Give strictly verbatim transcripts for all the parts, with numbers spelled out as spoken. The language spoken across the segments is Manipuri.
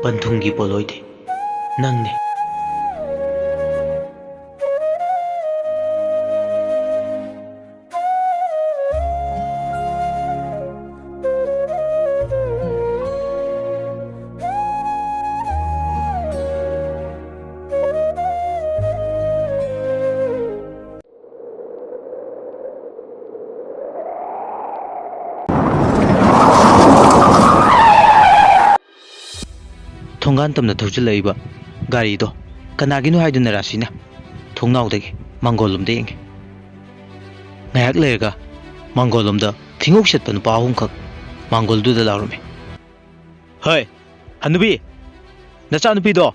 ꯄꯟꯊꯨꯡꯒꯤ ꯄꯣꯠꯂꯣꯏꯗꯤ ꯅꯪꯅꯤ꯫ ꯊꯣꯡꯒꯥꯟ ꯇꯝꯅ ꯊꯧꯖꯤꯜꯂꯛꯏꯕ ꯒꯥꯔꯤꯗꯣ ꯀꯅꯥꯒꯤꯅꯣ ꯍꯥꯏꯗꯨꯅ ꯔꯥꯁꯤꯅ ꯊꯣꯡꯅꯥꯎꯗꯒꯤ ꯃꯥꯡꯒꯣꯜ ꯂꯣꯝꯗ ꯌꯦꯡꯉꯤ꯫ ꯉꯥꯏꯍꯥꯛ ꯂꯩꯔꯒ ꯃꯥꯡꯒꯣꯜ ꯂꯣꯝꯗ ꯐꯤꯉꯧ ꯁꯦꯠꯄ ꯅꯨꯄꯥ ꯑꯍꯨꯝꯈꯛ ꯃꯥꯡꯒꯣꯜꯗꯨꯗ ꯂꯥꯎꯔꯝꯃꯤ꯫ "ꯍꯣꯏ, ꯍꯅꯨꯕꯤ, ꯅꯆꯥꯅꯨꯄꯤꯗꯣ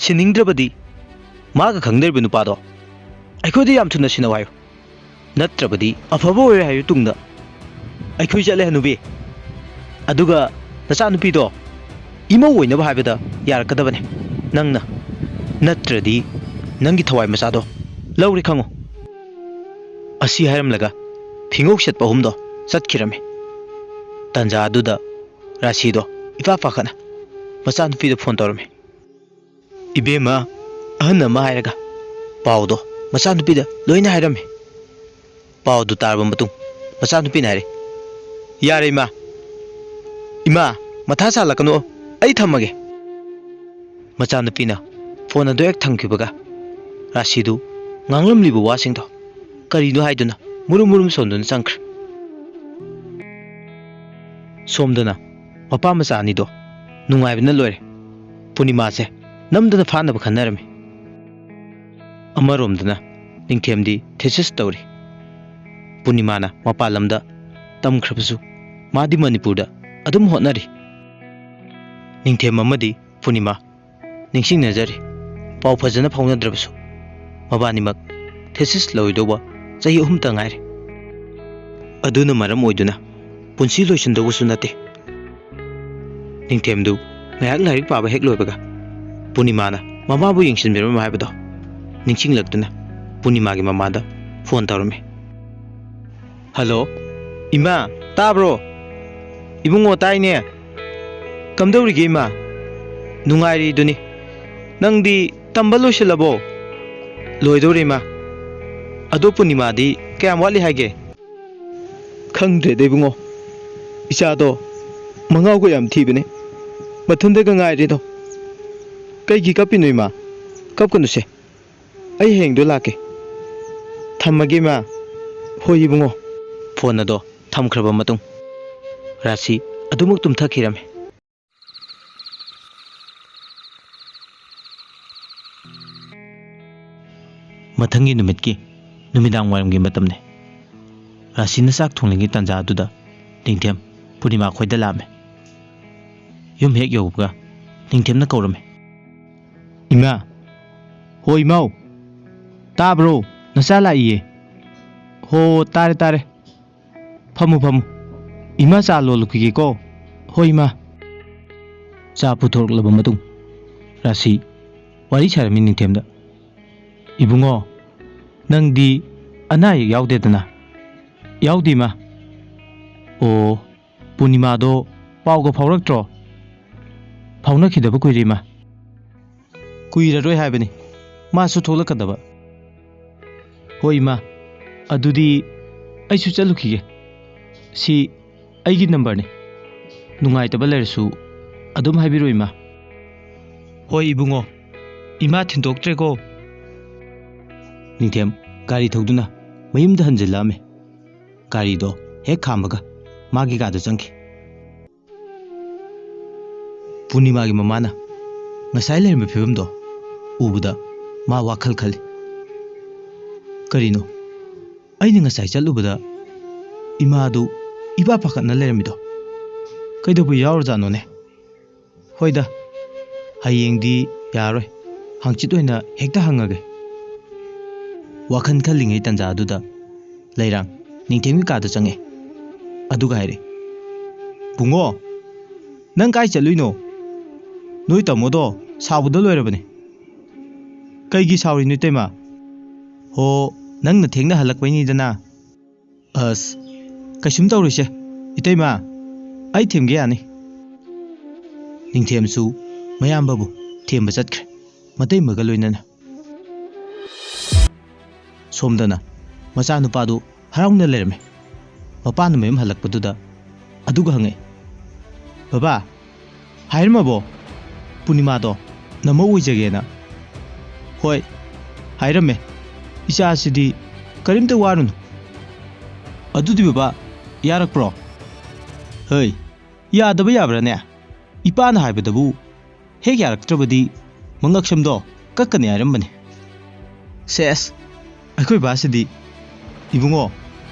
ꯁꯤꯟꯅꯤꯡꯗ꯭ꯔꯕꯗꯤ ꯃꯥꯒ ꯈꯪꯅꯔꯤꯕ ꯅꯨꯄꯥꯗꯣ ꯑꯩꯈꯣꯏꯗ ꯌꯥꯝ ꯊꯨꯅ ꯁꯤꯟꯅꯧ ꯍꯥꯏꯌꯨ, ꯅꯠꯇ꯭ꯔꯕꯗꯤ ꯑꯐꯕ ꯑꯣꯏꯔꯣꯏ ꯍꯥꯏꯌꯨ ꯇꯨꯡꯗ꯫ ꯑꯩꯈꯣꯏ ꯆꯠꯂꯦ ꯍꯅꯨꯕꯤ, ꯑꯗꯨꯒ ꯅꯆꯥꯅꯨꯄꯤꯗꯣ ꯏꯃꯧ ꯑꯣꯏꯅꯕ ꯍꯥꯏꯕꯗ ꯌꯥꯔꯛꯀꯗꯕꯅꯦ ꯅꯪꯅ, ꯅꯠꯇ꯭ꯔꯗꯤ ꯅꯪꯒꯤ ꯊꯋꯥꯏ ꯃꯆꯥꯗꯣ ꯂꯧꯔꯦ ꯈꯪꯉꯨ"꯫ ꯑꯁꯤ ꯍꯥꯏꯔꯝꯂꯒ ꯐꯤꯉꯧ ꯁꯦꯠꯄ ꯑꯍꯨꯝꯗꯣ ꯆꯠꯈꯤꯔꯝꯃꯤ꯫ ꯇꯟꯖꯥ ꯑꯗꯨꯗ ꯔꯥꯁꯤꯗꯣ ꯏꯄꯥ ꯄꯥꯈꯠꯅ ꯃꯆꯥꯅꯨꯄꯤꯗ ꯐꯣꯟ ꯇꯧꯔꯝꯃꯤ꯫ "ꯏꯕꯦꯝꯃ, ꯑꯍꯟ ꯑꯃ ꯍꯥꯏꯔꯒ ꯄꯥꯎꯗꯣ ꯃꯆꯥꯅꯨꯄꯤꯗ ꯂꯣꯏꯅ ꯍꯥꯏꯔꯝꯃꯤ"꯫ ꯄꯥꯎꯗꯨ ꯇꯥꯔꯕ ꯃꯇꯨꯡ ꯃꯆꯥꯅꯨꯄꯤꯅ ꯍꯥꯏꯔꯦ, "ꯌꯥꯔꯦ ꯏꯃꯥ, ꯏꯃꯥ, ꯃꯊꯥ ꯁꯥꯍꯜꯂꯛꯀꯅꯨ, ꯑꯩ ꯊꯝꯃꯒꯦ"꯫ ꯃꯆꯥꯅꯨꯄꯤꯅ ꯐꯣꯟ ꯑꯗꯨ ꯍꯦꯛ ꯊꯝꯈꯤꯕꯒ ꯔꯥꯁꯤꯗꯨ ꯉꯥꯡꯂꯝꯂꯤꯕ ꯋꯥꯁꯤꯡꯗꯣ ꯀꯔꯤꯅꯣ ꯍꯥꯏꯗꯨꯅ ꯃꯨꯔꯨꯝ ꯃꯨꯔꯨꯝ ꯁꯣꯟꯗꯨꯅ ꯆꯪꯈ꯭ꯔꯦ꯫ ꯁꯣꯝꯗꯅ ꯃꯄꯥ ꯃꯆꯥ ꯑꯅꯤꯗꯣ ꯅꯨꯡꯉꯥꯏꯕꯅ ꯂꯣꯏꯔꯦ꯫ ꯄꯨꯔꯅꯤꯃꯥꯁꯦ ꯅꯝꯗꯅ ꯐꯥꯅꯕ ꯈꯟꯅꯔꯝꯃꯤ꯫ ꯑꯃꯔꯣꯝꯗꯅ ꯅꯤꯡꯊꯦꯝꯗꯤ ꯊꯦꯁꯤꯁ ꯇꯧꯔꯤ꯫ ꯄꯨꯔꯅꯤꯃꯥꯅ ꯃꯄꯥꯟ ꯂꯝꯗ ꯇꯝꯈ꯭ꯔꯕꯁꯨ ꯃꯥꯗꯤ ꯃꯅꯤꯄꯨꯔꯗ ꯑꯗꯨꯝ ꯍꯣꯠꯅꯔꯤ꯫ ꯅꯤꯡꯊꯦꯝ ꯑꯃꯗꯤ ꯄꯨꯔꯅꯤꯃꯥ ꯅꯤꯡꯁꯤꯡꯅꯖꯔꯤ꯫ ꯄꯥꯎ ꯐꯖꯅ ꯐꯥꯎꯅꯗ꯭ꯔꯕꯁꯨ ꯃꯕꯥꯅꯤꯃꯛ ꯊꯦꯁꯤꯁ ꯂꯣꯏꯗꯧꯕ ꯆꯍꯤ ꯑꯍꯨꯝꯇ ꯉꯥꯏꯔꯦ꯫ ꯑꯗꯨꯅ ꯃꯔꯝ ꯑꯣꯏꯗꯨꯅ ꯄꯨꯟꯁꯤ ꯂꯣꯏꯁꯤꯟꯗꯧꯕꯁꯨ ꯅꯠꯇꯦ꯫ ꯅꯤꯡꯊꯦꯝꯗꯨ ꯉꯥꯏꯍꯥꯛ ꯂꯥꯏꯔꯤꯛ ꯄꯥꯕ ꯍꯦꯛ ꯂꯣꯏꯕꯒ ꯄꯨꯔꯅꯤꯃꯥꯅ ꯃꯃꯥꯕꯨ ꯌꯦꯡꯁꯤꯟꯕꯤꯔꯝꯃꯤ ꯍꯥꯏꯕꯗꯣ ꯅꯤꯡꯁꯤꯡꯂꯛꯇꯨꯅ ꯄꯨꯔꯅꯤꯃꯥꯒꯤ ꯃꯃꯥꯗ ꯐꯣꯟ ꯇꯧꯔꯝꯃꯤ꯫ "ꯍꯜꯂꯣ, ꯏꯃꯥ, ꯇꯥꯕ꯭ꯔꯣ? ꯏꯕꯨꯡꯉꯣ, ꯇꯥꯏꯅꯦ꯫ ꯀꯝꯗꯧꯔꯤꯒꯦ ꯏꯃꯥ?" ꯅꯨꯡꯉꯥꯏꯔꯤꯗꯨꯅꯤ꯫ ꯅꯪꯗꯤ ꯇꯝꯕ ꯂꯣꯏꯁꯤꯜꯂꯕꯣ? ꯂꯣꯏꯗꯧꯔꯦ, ꯏꯃꯥ꯫ ꯑꯗꯣ ꯄꯨꯔꯅꯤꯃꯥꯗꯤ ꯀꯌꯥꯝ ꯋꯥꯠꯂꯤ ꯍꯥꯏꯒꯦ? ꯈꯪꯗ꯭ꯔꯦꯗ, ꯏꯕꯨꯡꯉꯣ꯫ ꯏꯆꯥꯗꯣ ꯃꯉꯥꯎꯒ ꯌꯥꯝ ꯊꯤꯕꯅꯦ꯫ ꯃꯊꯟꯇꯒ ꯉꯥꯏꯔꯦꯗꯣ꯫ ꯀꯩꯒꯤ ꯀꯞꯄꯤꯅꯣ, ꯏꯃꯥ? ꯀꯞꯀꯅꯨꯁꯦ꯫ ꯑꯩ ꯍꯌꯦꯡꯗꯣ ꯂꯥꯛꯀꯦ꯫ ꯊꯝꯃꯒꯦ, ꯏꯃꯥ꯫ ꯍꯣꯏ, ꯏꯕꯨꯡꯉꯣ꯫ ꯐꯣꯟ ꯑꯗꯣ ꯊꯝꯈ꯭ꯔꯕ ꯃꯇꯨꯡ, ꯔꯥꯁꯤ ꯑꯗꯨꯃꯛ ꯇꯨꯝꯊꯈꯤꯔꯝꯃꯤ꯫ ꯃꯊꯪꯒꯤ ꯅꯨꯃꯤꯠꯀꯤ ꯅꯨꯃꯤꯗꯥꯡ ꯋꯥꯏꯔꯝꯒꯤ ꯃꯇꯝꯅꯤ꯫ ꯔꯥꯁꯤꯅ ꯆꯥꯛ ꯊꯣꯡꯂꯤꯉꯩ ꯇꯥꯟꯖꯥ ꯑꯗꯨꯗ ꯅꯤꯡꯊꯦꯝ ꯄꯨꯔꯅꯤꯃꯥ ꯈꯣꯏꯗ ꯂꯥꯛꯑꯝꯃꯦ꯫ ꯌꯨꯝ ꯍꯦꯛ ꯌꯧꯕꯒ ꯅꯤꯡꯊꯦꯝꯅ ꯀꯧꯔꯝꯃꯤ꯫ "ꯏꯃꯥ!" "ꯍꯣ, ꯏꯃꯥꯎ!" "ꯇꯥꯕ꯭ꯔꯣ? ꯅꯆꯥ ꯂꯥꯛꯏꯌꯦ꯫" "ꯍꯣ, ꯇꯥꯔꯦ, ꯇꯥꯔꯦ꯫ ꯐꯝꯃꯨ, ꯐꯝꯃꯨ꯫ ꯏꯃꯥ ꯆꯥ ꯂꯣꯜꯂꯨꯈꯤꯒꯦꯀꯣ꯫" "ꯍꯣꯏ, ꯏꯃꯥ꯫" ꯆꯥ ꯄꯨꯊꯣꯔꯛꯂꯕ ꯃꯇꯨꯡ, ꯔꯥꯁꯤ ꯋꯥꯔꯤ ꯁꯥꯔꯝꯃꯤ ꯅꯤꯡꯊꯦꯝꯗ꯫ "ꯏꯕꯨꯡꯉꯣ, ꯅꯪꯗꯤ ꯑꯅꯥ ꯑꯌꯦꯛ ꯌꯥꯎꯗꯦꯗꯅ?" "ꯌꯥꯎꯗꯦ, ꯏꯃꯥ꯫" "ꯑꯣ, ꯄꯨꯔꯅꯤꯃꯥꯗꯣ ꯄꯥꯎꯒ ꯐꯥꯎꯔꯛꯇ꯭ꯔꯣ?" "ꯐꯥꯎꯅꯈꯤꯗꯕ ꯀꯨꯏꯔꯦ, ꯏꯃꯥ꯫" "ꯀꯨꯏꯔꯔꯣꯏ ꯍꯥꯏꯕꯅꯤ ꯃꯥꯁꯨ ꯊꯣꯛꯂꯛꯀꯗꯕ꯫ ꯍꯣꯏ, ꯏꯃꯥ, ꯑꯗꯨꯗꯤ ꯑꯩꯁꯨ ꯆꯠꯂꯨꯈꯤꯒꯦ꯫ ꯁꯤ ꯑꯩꯒꯤ ꯅꯝꯕꯔꯅꯤ꯫ ꯅꯨꯡꯉꯥꯏꯇꯕ ꯂꯩꯔꯁꯨ ꯑꯗꯨꯝ ꯍꯥꯏꯕꯤꯔꯣ, ꯏꯃꯥ꯫" "ꯍꯣꯏ, ꯏꯕꯨꯡꯉꯣ, ꯏꯃꯥ ꯊꯤꯟꯗꯣꯛꯇ꯭ꯔꯦꯀꯣ꯫" ꯅꯤꯡꯊꯦꯝ ꯒꯥꯔꯤ ꯊꯧꯗꯨꯅ ꯃꯌꯨꯝꯗ ꯍꯟꯖꯤꯜꯂꯛꯑꯝꯃꯤ꯫ ꯒꯥꯔꯤꯗꯣ ꯍꯦꯛ ꯈꯥꯝꯕꯒ ꯃꯥꯒꯤ ꯀꯥꯗ ꯆꯪꯈꯤ꯫ ꯄꯨꯔꯅꯤꯃꯥꯒꯤ ꯃꯃꯥꯅ ꯉꯁꯥꯏ ꯂꯩꯔꯝꯕ ꯐꯤꯕꯝꯗꯣ ꯎꯕꯗ ꯃꯥ ꯋꯥꯈꯜ ꯈꯜꯂꯤ꯫ "ꯀꯔꯤꯅꯣ? ꯑꯩꯅ ꯉꯁꯥꯏ ꯆꯠꯂꯨꯕꯗ ꯏꯃꯥꯗꯨ ꯏꯄꯥ ꯄꯥꯈꯠꯅ ꯂꯩꯔꯝꯃꯤꯗꯣ ꯀꯩꯗꯧꯕ ꯌꯥꯎꯔꯖꯥꯠꯅꯣꯅꯦ? ꯍꯣꯏꯗ, ꯍꯌꯦꯡꯗꯤ ꯌꯥꯔꯣꯏ, ꯍꯪꯆꯤꯠ ꯑꯣꯏꯅ ꯍꯦꯛꯇ ꯍꯪꯉꯒꯦ꯫" ꯋꯥꯈꯜ ꯈꯜꯂꯤꯉꯩ ꯇꯥꯟꯖꯥ ꯑꯗꯨꯗ ꯂꯩꯔꯥꯡ ꯅꯤꯡꯊꯦꯝꯒꯤ ꯀꯥꯗ ꯆꯪꯉꯛꯑꯦ꯫ ꯑꯗꯨꯒ ꯍꯥꯏꯔꯛꯑꯦ, "ꯕꯨꯡꯉꯣ, ꯅꯪ ꯀꯥꯏ ꯆꯠꯂꯨꯏꯅꯣ? ꯅꯣꯏ ꯇꯥꯃꯣꯗꯣ ꯁꯥꯎꯕꯗ ꯂꯣꯏꯔꯕꯅꯦ꯫" "ꯀꯩꯒꯤ ꯁꯥꯎꯔꯤꯅꯣ, ꯏꯇꯩꯃ?" "ꯍꯣ, ꯅꯪꯅ ꯊꯦꯡꯅ ꯍꯜꯂꯛꯄꯩꯅꯤꯗꯅ꯫" "ꯑꯁ, ꯀꯩꯁꯨꯝ ꯇꯧꯔꯣꯏꯁꯦ, ꯏꯇꯩꯃ, ꯑꯩ ꯊꯦꯝꯒꯦ ꯌꯥꯅꯤ꯫" ꯅꯤꯡꯊꯦꯝꯁꯨ ꯃꯌꯥꯝꯕꯕꯨ ꯊꯦꯝꯕ ꯆꯠꯈ꯭ꯔꯦ, ꯃꯇꯩꯃꯒ ꯂꯣꯏꯅꯅ꯫ ꯁꯣꯝꯗꯅ ꯃꯆꯥꯅꯨꯄꯥꯗꯨ ꯍꯔꯥꯎꯅ ꯂꯩꯔꯝꯃꯤ꯫ ꯃꯄꯥꯅ ꯃꯌꯨꯝ ꯍꯜꯂꯛꯄꯗꯨꯗ ꯑꯗꯨꯒ ꯍꯪꯉꯛꯏ, "ꯕꯕꯥ, ꯍꯥꯏꯔꯝꯃꯕꯣ ꯄꯨꯔꯅꯤꯃꯥꯗꯣ ꯅꯃꯧ ꯑꯣꯏꯖꯒꯦꯅ?" "ꯍꯣꯏ, ꯍꯥꯏꯔꯝꯃꯦ꯫ ꯏꯆꯥꯁꯤꯗꯤ ꯀꯔꯤꯝꯇ ꯋꯥꯔꯨꯅꯨ꯫ ꯑꯗꯨꯗꯤ ꯕꯕꯥ, ꯌꯥꯔꯛꯄ꯭ꯔꯣ?" "ꯍꯩ, ꯌꯥꯗꯕ ꯌꯥꯕ꯭ꯔꯥꯅꯦ? ꯏꯄꯥꯅ ꯍꯥꯏꯕꯗꯕꯨ ꯍꯦꯛ ꯌꯥꯔꯛꯇ꯭ꯔꯕꯗꯤ ꯃꯉꯛꯁꯝꯗꯣ ꯀꯛꯀꯅꯤ ꯍꯥꯏꯔꯝꯕꯅꯤ꯫" ꯁꯦꯁ, ꯑꯩꯈꯣꯏ ꯕꯥꯁꯤꯗꯤ꯫ "ꯏꯕꯨꯡꯉꯣ,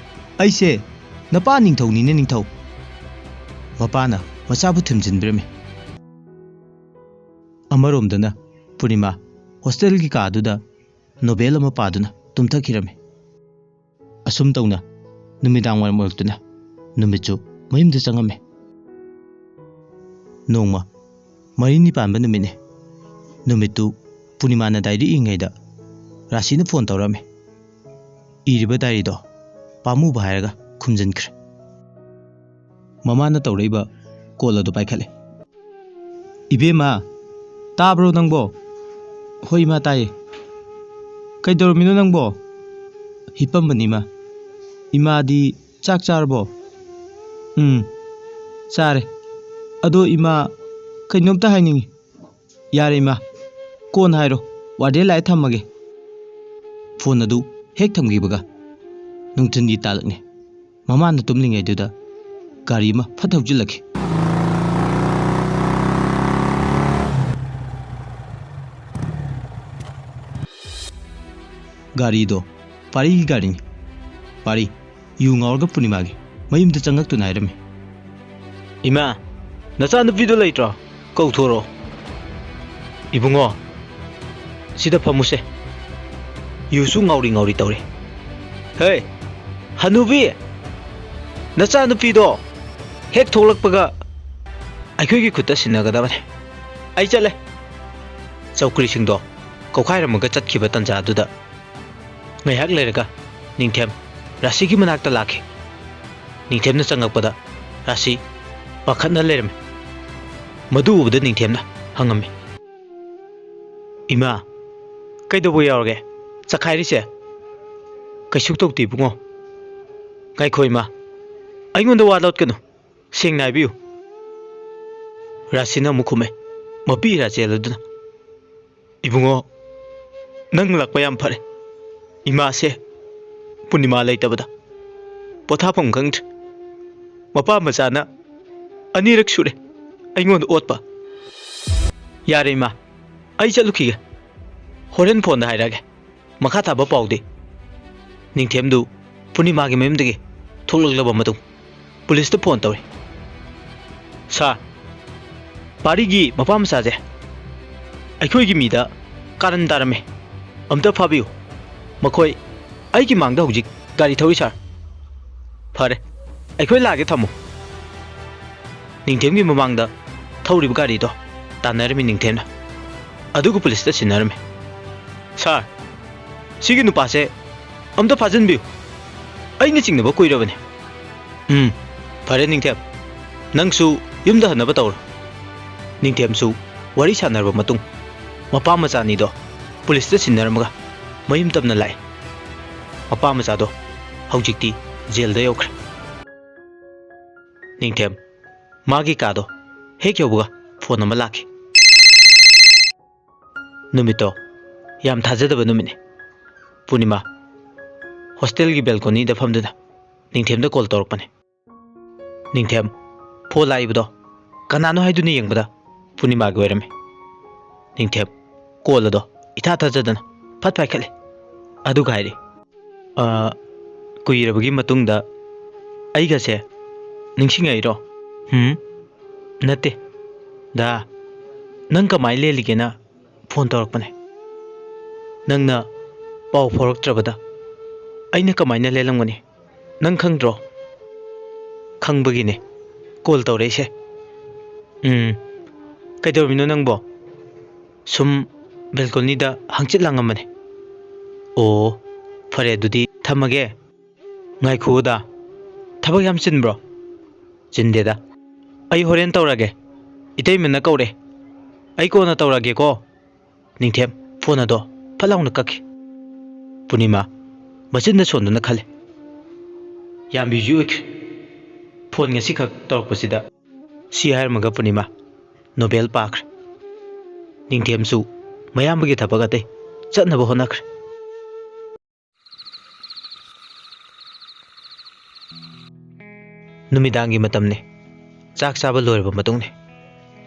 ꯑꯩꯁꯦ ꯅꯄꯥ ꯅꯤꯡꯊꯧꯅꯤꯅꯦ, ꯅꯤꯡꯊꯧ꯫" ꯃꯄꯥꯅ ꯃꯆꯥꯕꯨ ꯊꯦꯝꯖꯤꯟꯕꯤꯔꯝꯃꯤ꯫ ꯑꯃꯔꯣꯝꯗꯅ ꯄꯨꯔꯅꯤꯃꯥ ꯍꯣꯁꯇꯦꯜꯒꯤ ꯀꯥꯗꯨꯗ ꯅꯣꯕꯦꯜ ꯑꯃ ꯄꯥꯗꯨꯅ ꯇꯨꯝꯊꯈꯤꯔꯝꯃꯤ꯫ ꯑꯁꯨꯝ ꯇꯧꯅ ꯅꯨꯃꯤꯗꯥꯡ ꯋꯥꯏꯔꯝ ꯑꯣꯏꯔꯛꯇꯨꯅ ꯅꯨꯃꯤꯠꯁꯨ ꯃꯌꯨꯝꯗ ꯆꯪꯉꯝꯃꯤ꯫ ꯅꯣꯡꯃ ꯃꯔꯤꯅꯤ ꯄꯥꯟꯕ ꯅꯨꯃꯤꯠꯅꯤ꯫ ꯅꯨꯃꯤꯠꯇꯨ ꯄꯨꯔꯅꯤꯃꯥꯅ ꯗꯥꯏꯔꯤ ꯏꯔꯤꯉꯩꯗ ꯔꯥꯁꯤꯅ ꯐꯣꯟ ꯇꯧꯔꯛꯑꯝꯃꯤ꯫ ꯏꯔꯤꯕ ꯗꯥꯏꯔꯤꯗꯣ ꯄꯥꯝꯃꯨꯕ ꯍꯥꯏꯔꯒ ꯈꯨꯝꯖꯤꯟꯈ꯭ꯔꯦ꯫ ꯃꯃꯥꯅ ꯇꯧꯔꯛꯏꯕ ꯀꯣꯜ ꯑꯗꯨ ꯄꯥꯏꯈꯠꯂꯦ꯫ "ꯏꯕꯦꯝꯃ, ꯇꯥꯕ꯭ꯔꯣ ꯅꯪꯕꯣ?" "ꯍꯣꯏ ꯏꯃꯥ, ꯇꯥꯏꯌꯦ꯫" "ꯀꯩꯗꯧꯔꯝꯃꯤꯅꯣ ꯅꯪꯕꯣ?" "ꯍꯤꯞꯄꯝꯕꯅꯤ ꯏꯃꯥ꯫" "ꯏꯃꯥꯗꯤ ꯆꯥꯛ ꯆꯥꯔꯕꯣ?" "ꯎꯝ, ꯆꯥꯔꯦ꯫ ꯑꯗꯣ ꯏꯃꯥ, ꯀꯩꯅꯣꯝꯇ ꯍꯥꯏꯅꯤꯡꯉꯤ꯫" "ꯌꯥꯔꯦ ꯏꯃꯥ, ꯀꯣꯟꯅ ꯍꯥꯏꯔꯣ, ꯋꯥꯔꯗꯦꯟ ꯂꯥꯛꯑꯦ, ꯊꯝꯃꯒꯦ꯫" ꯐꯣꯟ ꯑꯗꯨ ꯍꯦꯛ ꯊꯝꯈꯤꯕꯒ ꯅꯨꯡꯊꯤꯜꯒꯤ ꯇꯥꯂꯛꯅꯤ꯫ ꯃꯃꯥꯅ ꯇꯨꯝꯂꯤꯉꯩꯗꯨꯗ ꯒꯥꯔꯤ ꯑꯃ ꯐꯠ ꯊꯧꯖꯤꯜꯂꯛꯈꯤ꯫ ꯒꯥꯔꯤꯗꯣ ꯄꯥꯔꯤꯒꯤ ꯒꯥꯔꯤꯅꯤ꯫ ꯄꯥꯔꯤ ꯌꯨ ꯉꯥꯎꯔꯒ ꯄꯨꯔꯅꯤꯃꯥꯒꯤ ꯃꯌꯨꯝꯗ ꯆꯪꯉꯛꯇꯨꯅ ꯍꯥꯏꯔꯝꯃꯤ꯫ "ꯏꯃꯥ, ꯅꯆꯥꯅꯨꯄꯤꯗꯣ ꯂꯩꯇ꯭ꯔꯣ? ꯀꯧꯊꯣꯔꯛꯑꯣ꯫" "ꯏꯕꯨꯡꯉꯣ, ꯁꯤꯗ ꯐꯝꯃꯨꯁꯦ꯫ ꯌꯨꯁꯨ ꯉꯥꯎꯔꯤ ꯉꯥꯎꯔꯤ ꯇꯧꯔꯤ꯫" "ꯍꯦ, ꯍꯅꯨꯕꯤ, ꯅꯆꯥꯅꯨꯄꯤꯗꯣ ꯍꯦꯛ ꯊꯣꯛꯂꯛꯄꯒ ꯑꯩꯈꯣꯏꯒꯤ ꯈꯨꯠꯇ ꯁꯤꯟꯅꯒꯗꯕꯅꯤ꯫ ꯑꯩ ꯆꯠꯂꯦ꯫" ꯆꯧꯀ꯭ꯔꯤꯁꯤꯡꯗꯣ ꯀꯧꯈꯥꯏꯔꯝꯃꯒ ꯆꯠꯈꯤꯕ ꯇꯟꯖꯥꯗꯨꯗ ꯉꯥꯏꯍꯥꯛ ꯂꯩꯔꯒ ꯅꯤꯡꯊꯦꯝ ꯔꯥꯁꯤꯒꯤ ꯃꯅꯥꯛꯇ ꯂꯥꯛꯈꯤ꯫ ꯅꯤꯡꯊꯦꯝꯅ ꯆꯪꯉꯛꯄꯗ ꯔꯥꯁꯤ ꯄꯥꯈꯠꯅ ꯂꯩꯔꯝꯃꯤ꯫ ꯃꯗꯨ ꯎꯕꯗ ꯅꯤꯡꯊꯦꯝꯅ ꯍꯪꯉꯝꯃꯤ꯫ "ꯏꯃꯥ, ꯀꯩꯗꯧꯕ ꯌꯥꯎꯔꯒꯦ? ꯆꯈꯥꯏꯔꯤꯁꯦ?" "ꯀꯩꯁꯨ ꯇꯧꯗꯦ ꯏꯕꯨꯡꯉꯣ꯫ ꯉꯥꯏꯈꯣ ꯏꯃꯥ, ꯑꯩꯉꯣꯟꯗ ꯋꯥ ꯂꯣꯠꯀꯅꯨ, ꯁꯦꯡꯅ ꯍꯥꯏꯕꯤꯌꯨ꯫" ꯔꯥꯁꯤꯅ ꯑꯃꯨꯛ ꯈꯨꯝꯃꯦ, ꯃꯄꯤ ꯏꯔꯥ ꯆꯦꯜꯂꯗꯨꯅ꯫ "ꯏꯕꯨꯡꯉꯣ, ꯅꯪ ꯂꯥꯛꯄ ꯌꯥꯝ ꯐꯔꯦ꯫ ꯏꯃꯥꯁꯦ ꯄꯨꯔꯅꯤꯃꯥ ꯂꯩꯇꯕꯗ ꯄꯣꯊꯥꯐꯝ ꯈꯪꯗ꯭ꯔꯦ꯫ ꯃꯄꯥ ꯃꯆꯥꯅ ꯑꯅꯤꯔꯛ ꯁꯨꯔꯦ ꯑꯩꯉꯣꯟꯗ ꯑꯣꯠꯄ꯫" "ꯌꯥꯔꯦ ꯏꯃꯥ, ꯑꯩ ꯆꯠꯂꯨꯈꯤꯒꯦ꯫ ꯍꯣꯔꯦꯟ ꯐꯣꯟꯗ ꯍꯥꯏꯔꯛꯑꯒꯦ꯫ ꯃꯈꯥ ꯇꯥꯕ ꯄꯥꯎꯗꯤ?" ꯅꯤꯡꯊꯦꯝꯗꯨ ꯄꯨꯔꯅꯤꯃꯥꯒꯤ ꯃꯌꯨꯝꯗꯒꯤ ꯊꯣꯛꯂꯛꯂꯕ ꯃꯇꯨꯡ ꯄꯨꯂꯤꯁꯇ ꯐꯣꯟ ꯇꯧꯔꯤ꯫ "ꯁꯥꯔ, ꯄꯥꯔꯤꯒꯤ ꯃꯄꯥ ꯃꯆꯥꯁꯦ ꯑꯩꯈꯣꯏꯒꯤ ꯃꯤꯗ ꯀꯥꯔꯟ ꯇꯥꯔꯝꯃꯦ꯫ ꯑꯝꯇ ꯐꯥꯕꯤꯌꯨ꯫ ꯃꯈꯣꯏ ꯑꯩꯒꯤ ꯃꯥꯡꯗ ꯍꯧꯖꯤꯛ ꯒꯥꯔꯤ ꯊꯧꯔꯤ ꯁꯥꯔ꯫" "ꯐꯔꯦ, ꯑꯩꯈꯣꯏ ꯂꯥꯛꯑꯒꯦ, ꯊꯝꯃꯨ꯫" ꯅꯤꯡꯊꯦꯝꯒꯤ ꯃꯃꯥꯡꯗ ꯊꯧꯔꯤꯕ ꯒꯥꯔꯤꯗꯣ ꯇꯥꯟꯅꯔꯝꯃꯤ ꯅꯤꯡꯊꯦꯝꯅ꯫ ꯑꯗꯨꯒ ꯄꯨꯂꯤꯁꯇ ꯁꯤꯟꯅꯔꯝꯃꯤ꯫ "ꯁꯥꯔ, ꯁꯤꯒꯤ ꯅꯨꯄꯥꯁꯦ ꯑꯝꯇ ꯐꯥꯖꯤꯟꯕꯤꯌꯨ꯫ ꯑꯩꯅ ꯆꯤꯡꯅꯕ ꯀꯨꯏꯔꯕꯅꯤ꯫" "ꯎꯝ, ꯐꯔꯦ ꯅꯤꯡꯊꯦꯝ, ꯅꯪꯁꯨ ꯌꯨꯝꯗ ꯍꯟꯅꯕ ꯇꯧꯔꯣ꯫" ꯅꯤꯡꯊꯦꯝꯁꯨ ꯋꯥꯔꯤ ꯁꯥꯟꯅꯔꯕ ꯃꯇꯨꯡ ꯃꯄꯥ ꯃꯆꯥꯅꯤꯗꯣ ꯄꯨꯂꯤꯁꯇ ꯁꯤꯟꯅꯔꯝꯃꯒ ꯃꯌꯨꯝ ꯇꯝꯅ ꯂꯥꯛꯑꯦ꯫ ꯃꯄꯥ ꯃꯆꯥꯗꯣ ꯍꯧꯖꯤꯛꯇꯤ ꯖꯦꯜꯗ ꯌꯧꯈ꯭ꯔꯦ꯫ ꯅꯤꯡꯊꯦꯝ ꯃꯥꯒꯤ ꯀꯥꯗꯣ ꯍꯦꯛ ꯌꯧꯕꯒ ꯐꯣꯟ ꯑꯃ ꯂꯥꯛꯈꯤ꯫ ꯅꯨꯃꯤꯠꯇꯣ ꯌꯥꯝ ꯊꯥꯖꯗꯕ ꯅꯨꯃꯤꯠꯅꯤ꯫ ꯄꯨꯔꯅꯤꯃꯥ ꯍꯣꯁꯇꯦꯜꯒꯤ ꯕꯦꯜꯀꯣꯅꯤꯗ ꯐꯝꯗꯨꯅ ꯅꯤꯡꯊꯦꯝꯗ ꯀꯣꯜ ꯇꯧꯔꯛꯄꯅꯤ꯫ ꯅꯤꯡꯊꯦꯝ ꯐꯣꯟ ꯂꯥꯛꯏꯕꯗꯣ ꯀꯅꯥꯅꯣ ꯍꯥꯏꯗꯨꯅ ꯌꯦꯡꯕꯗ ꯄꯨꯔꯅꯤꯃꯥꯒꯤ ꯑꯣꯏꯔꯝꯃꯤ꯫ ꯅꯤꯡꯊꯦꯝ ꯀꯣꯜ ꯑꯗꯣ ꯏꯊꯥ ꯊꯥꯖꯗꯅ ꯐꯠ ꯄꯥꯏꯈꯠꯂꯦ꯫ ꯑꯗꯨꯒ ꯍꯥꯏꯔꯤ, "ꯑ, ꯀꯨꯏꯔꯕꯒꯤ ꯃꯇꯨꯡꯗ ꯑꯩꯒꯁꯦ ꯅꯤꯡꯁꯤꯡꯉꯛꯏꯔꯣ?" "ꯍꯨꯝ, ꯅꯠꯇꯦ꯫ ꯗꯥ, ꯅꯪ ꯀꯃꯥꯏ ꯂꯦꯜꯂꯤꯒꯦꯅ ꯐꯣꯟ ꯇꯧꯔꯛꯄꯅꯦ꯫ ꯅꯪꯅ ꯄꯥꯎ ꯐꯥꯎꯔꯛꯇ꯭ꯔꯕꯗ ꯑꯩꯅ ꯀꯃꯥꯏꯅ ꯂꯦꯜꯂꯝꯒꯅꯤ? ꯅꯪ ꯈꯪꯗ꯭ꯔꯣ?" "ꯈꯪꯕꯒꯤꯅꯦ ꯀꯣꯜ ꯇꯧꯔꯛꯏꯁꯦ꯫" "ꯎꯝ, ꯀꯩꯗꯧꯔꯝꯃꯤꯅꯣ ꯅꯪꯕꯣ?" "ꯁꯨꯝ ꯕꯦꯜꯀꯣꯅꯤꯗ ꯍꯪꯆꯤꯠ ꯂꯥꯡꯉꯝꯕꯅꯦ꯫" "ꯑꯣ, ꯐꯔꯦ ꯑꯗꯨꯗꯤ ꯊꯝꯃꯒꯦ꯫" "ꯉꯥꯏꯈꯣꯗ, ꯊꯕꯛ ꯌꯥꯝ ꯆꯤꯟꯕ꯭ꯔꯣ?" "ꯆꯤꯟꯗꯦꯗ꯫ ꯑꯩ ꯍꯣꯔꯦꯟ ꯇꯧꯔꯒꯦ, ꯏꯇꯩꯃꯅ ꯀꯧꯔꯦ꯫" "ꯑꯩ ꯀꯣꯟꯅ ꯇꯧꯔꯛꯑꯒꯦꯀꯣ꯫" ꯅꯤꯡꯊꯦꯝ ꯐꯣꯟ ꯑꯗꯣ ꯐꯠ ꯂꯥꯎꯅ ꯀꯛꯈꯤ꯫ ꯄꯨꯔꯅꯤꯃꯥ ꯃꯆꯤꯟꯗ ꯁꯣꯟꯗꯨꯅ ꯈꯜꯂꯤ, "ꯌꯥꯝ ꯕꯤꯖꯤ ꯑꯣꯏꯈ꯭ꯔꯦ꯫ ꯐꯣꯟ ꯉꯁꯤꯈꯛ ꯇꯧꯔꯛꯄꯁꯤꯗ" ꯁꯤ ꯍꯥꯏꯔꯝꯃꯒ ꯄꯨꯔꯅꯤꯃꯥ ꯅꯣꯕꯦꯜ ꯄꯥꯈ꯭ꯔꯦ꯫ ꯅꯤꯡꯊꯦꯝꯁꯨ ꯃꯌꯥꯝꯕꯒꯤ ꯊꯕꯛ ꯑꯇꯩ ꯆꯠꯅꯕ ꯍꯣꯠꯅꯈ꯭ꯔꯦ꯫ ꯅꯨꯃꯤꯗꯥꯡꯒꯤ ꯃꯇꯝꯅꯤ꯫ ꯆꯥꯛ ꯆꯥꯕ ꯂꯣꯏꯔꯕ ꯃꯇꯨꯡꯅꯤ꯫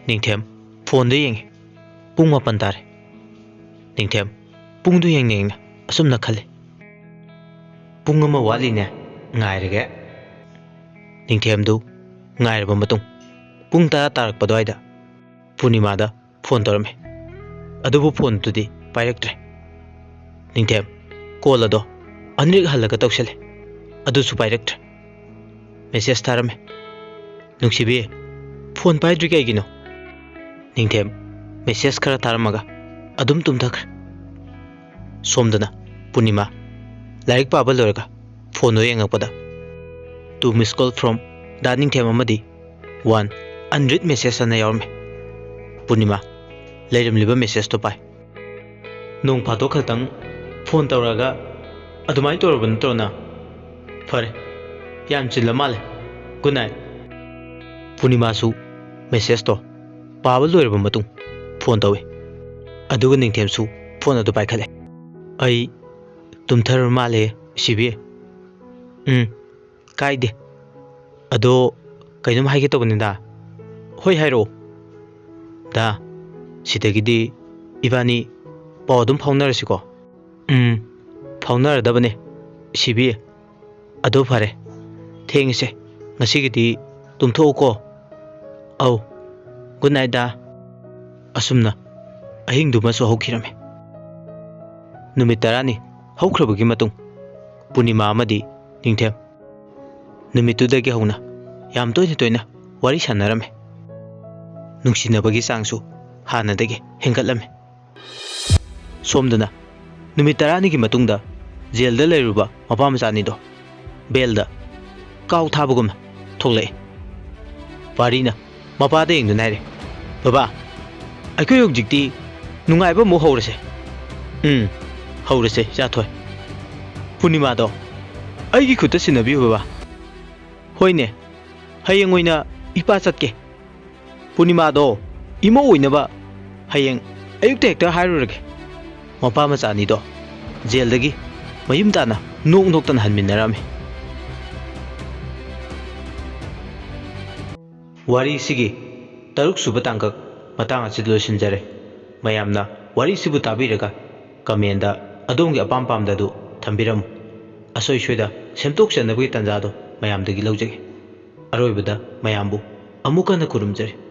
ꯅꯤꯡꯊꯦꯝ ꯐꯣꯟꯗ ꯌꯦꯡꯉꯤ꯫ ꯄꯨꯡ ꯃꯥꯄꯟ ꯇꯥꯔꯦ꯫ ꯅꯤꯡꯊꯦꯝ ꯄꯨꯡꯗꯨ ꯌꯦꯡꯅ ꯌꯦꯡꯅ ꯑꯁꯨꯝꯅ ꯈꯜꯂꯤ, "ꯄꯨꯡ ꯑꯃ ꯋꯥꯠꯂꯤꯅꯦ, ꯉꯥꯏꯔꯒꯦ꯫" ꯅꯤꯡꯊꯦꯝꯗꯨ ꯉꯥꯏꯔꯕ ꯃꯇꯨꯡ, ꯄꯨꯡ ꯇꯔꯥ ꯇꯥꯔꯛꯄ ꯑꯗꯨꯋꯥꯏꯗ ꯄꯨꯔꯅꯤꯃꯥꯗ ꯐꯣꯟ ꯇꯧꯔꯝꯃꯤ꯫ ꯑꯗꯨꯕꯨ ꯐꯣꯟꯗꯨꯗꯤ ꯄꯥꯏꯔꯛꯇ꯭ꯔꯦ꯫ ꯅꯤꯡꯊꯦꯝ ꯀꯣꯜ ꯑꯗꯣ ꯑꯅꯤꯔꯛ ꯍꯜꯂꯒ ꯇꯧꯁꯜꯂꯦ, ꯑꯗꯨꯁꯨ ꯄꯥꯏꯔꯛꯇ꯭ꯔꯦ꯫ ꯃꯦꯁꯦꯖ ꯊꯥꯔꯝꯃꯤ, "ꯅꯨꯡꯁꯤꯕꯤ, ꯐꯣꯟ ꯄꯥꯏꯗ꯭ꯔꯤ ꯀꯩꯒꯤꯅꯣ?" ꯅꯤꯡꯊꯦꯝ ꯃꯦꯁꯦꯖ ꯈꯔ ꯊꯥꯔꯝꯃꯒ ꯑꯗꯨꯝ ꯇꯨꯝꯊꯈ꯭ꯔꯦ꯫ ꯁꯣꯝꯗꯅ ꯄꯨꯔꯅꯤꯃꯥ ꯂꯥꯏꯔꯤꯛ ꯄꯥꯕ ꯂꯣꯏꯔꯒ ꯐꯣꯟꯗꯣ ꯌꯦꯡꯉꯛꯄꯗ, "Two miss call from Da ꯅꯤꯡꯊꯦꯝ ꯑꯃꯗꯤ one unread message" ꯑꯅ ꯌꯥꯎꯔꯝꯃꯤ꯫ ꯄꯨꯔꯅꯤꯃꯥ ꯂꯩꯔꯝꯂꯤꯕ ꯃꯦꯁꯦꯖꯇꯣ ꯄꯥꯏ꯫ "ꯅꯣꯡ ꯐꯥꯗꯣꯛ ꯈꯛꯇꯪ ꯐꯣꯟ ꯇꯧꯔꯛꯑꯒ ꯑꯗꯨꯃꯥꯏꯅ ꯇꯧꯔꯕ ꯅꯠꯇ꯭ꯔꯣ ꯅꯪ? ꯐꯔꯦ, ꯌꯥꯝ ꯆꯤꯜꯂ ꯃꯥꯜꯂꯦ꯫ Good night." ꯄꯨꯔꯅꯤꯃꯥꯁꯨ ꯃꯦꯁꯦꯖꯇꯣ ꯄꯥꯕ ꯂꯣꯏꯔꯕ ꯃꯇꯨꯡ ꯐꯣꯟ ꯇꯧꯏ꯫ ꯑꯗꯨꯒ ꯅꯤꯡꯊꯦꯝꯁꯨ ꯐꯣꯟ ꯑꯗꯨ ꯄꯥꯏꯈꯠꯂꯦ꯫ "ꯑꯩ ꯇꯨꯝꯊꯔꯕ ꯃꯥꯜꯂꯦ, ꯁꯤꯕꯤ꯫" "ꯎꯝ, ꯀꯥꯏꯗꯦ꯫ ꯑꯗꯣ ꯀꯩꯅꯣꯝ ꯍꯥꯏꯒꯦ ꯇꯧꯕꯅꯤꯗ꯫" "ꯍꯣꯏ, ꯍꯥꯏꯔꯛꯑꯣ꯫" "ꯗꯥ, ꯁꯤꯗꯒꯤꯗꯤ ꯏꯕꯥꯅꯤ ꯄꯥꯎ ꯑꯗꯨꯝ ꯐꯥꯎꯅꯔꯁꯤꯀꯣ?" "ꯎꯝ, ꯐꯥꯎꯅꯔꯗꯕꯅꯦ, ꯁꯤꯕꯤ꯫ ꯑꯗꯣ ꯐꯔꯦ, ꯊꯦꯡꯉꯁꯦ, ꯉꯁꯤꯒꯤꯗꯤ ꯇꯨꯝꯊꯣꯛꯎꯀꯣ꯫" "ꯑꯧ, good night ꯗꯥ꯫" ꯑꯁꯨꯝꯅ ꯑꯍꯤꯡꯗꯨꯃꯁꯨ ꯍꯧꯈꯤꯔꯝꯃꯤ꯫ ꯅꯨꯃꯤꯠ ꯇꯔꯥꯅꯤ ꯍꯧꯈ꯭ꯔꯕꯒꯤ ꯃꯇꯨꯡ, ꯄꯨꯔꯅꯤꯃꯥ ꯑꯃꯗꯤ ꯅꯤꯡꯊꯦꯝ ꯅꯨꯃꯤꯠꯇꯨꯗꯒꯤ ꯍꯧꯅ ꯌꯥꯝ ꯇꯣꯏꯅ ꯇꯣꯏꯅ ꯋꯥꯔꯤ ꯁꯥꯟꯅꯔꯝꯃꯤ꯫ ꯅꯨꯡꯁꯤꯅꯕꯒꯤ ꯆꯥꯡꯁꯨ ꯍꯥꯟꯅꯗꯒꯤ ꯍꯦꯟꯒꯠꯂꯝꯃꯤ꯫ ꯁꯣꯝꯗꯅ ꯅꯨꯃꯤꯠ ꯇꯔꯥꯅꯤꯒꯤ ꯃꯇꯨꯡꯗ ꯖꯦꯜꯗ ꯂꯩꯔꯨꯕ ꯃꯄꯥ ꯃꯆꯥ ꯑꯅꯤꯗꯣ ꯕꯦꯜꯗ ꯀꯥꯎ ꯊꯥꯕꯒꯨꯝꯅ ꯊꯣꯛꯂꯛꯏ꯫ ꯄꯥꯔꯤꯅ ꯃꯄꯥꯗ ꯌꯦꯡꯗꯨꯅ ꯍꯥꯏꯔꯦ, "ꯕꯕꯥ, ꯑꯩꯈꯣꯏ ꯍꯧꯖꯤꯛꯇꯤ ꯅꯨꯡꯉꯥꯏꯕ ꯑꯃꯨꯛ ꯍꯧꯔꯁꯦ꯫ ꯎꯝ, ꯍꯧꯔꯁꯦ, ꯏꯆꯥꯊꯣꯏ꯫ ꯄꯨꯔꯅꯤꯃꯥꯗꯣ ꯑꯩꯒꯤ ꯈꯨꯠꯇ ꯁꯤꯟꯅꯕꯤꯌꯨ, ꯕꯕꯥ꯫ ꯍꯣꯏꯅꯦ, ꯍꯌꯦꯡ ꯑꯣꯏꯅ ꯏꯄꯥ ꯆꯠꯀꯦ꯫ ꯄꯨꯔꯅꯤꯃꯥꯗꯣ ꯏꯃꯧ ꯑꯣꯏꯅꯕ ꯍꯌꯦꯡ ꯑꯌꯨꯛꯇ ꯍꯦꯛꯇ ꯍꯥꯏꯔꯨꯔꯒꯦ꯫ ꯃꯄꯥ ꯃꯆꯥ ꯑꯅꯤꯗꯣ ꯖꯦꯜꯗꯒꯤ ꯃꯌꯨꯝ ꯇꯥꯅ ꯅꯣꯛ ꯅꯣꯛꯇꯅ ꯍꯟꯃꯤꯟꯅꯔꯝꯃꯤ꯫ ꯋꯥꯔꯤꯁꯤꯒꯤ ꯇꯔꯨꯛ ꯁꯨꯕ ꯇꯥꯡꯀꯛ ꯃꯇꯥꯡ ꯑꯁꯤꯗ ꯂꯣꯏꯁꯤꯟꯖꯔꯦ꯫ ꯃꯌꯥꯝꯅ ꯋꯥꯔꯤꯁꯤꯕꯨ ꯇꯥꯕꯤꯔꯒ ꯀꯃꯦꯟꯗ ꯑꯗꯣꯝꯒꯤ ꯑꯄꯥꯝ ꯄꯥꯝꯗ ꯑꯗꯨ ꯊꯝꯕꯤꯔꯝꯃꯨ꯫ ꯑꯁꯣꯏ ꯁꯣꯏꯗ ꯁꯦꯝꯗꯣꯛ ꯁꯦꯝꯅꯕꯒꯤ ꯇꯥꯟꯖꯥꯗꯣ ꯃꯌꯥꯝꯗꯒꯤ ꯂꯧꯖꯒꯦ꯫ ꯑꯔꯣꯏꯕꯗ ꯃꯌꯥꯝꯕꯨ ꯑꯃꯨꯛ ꯍꯟꯅ ꯈꯨꯔꯨꯝꯖꯔꯤ꯫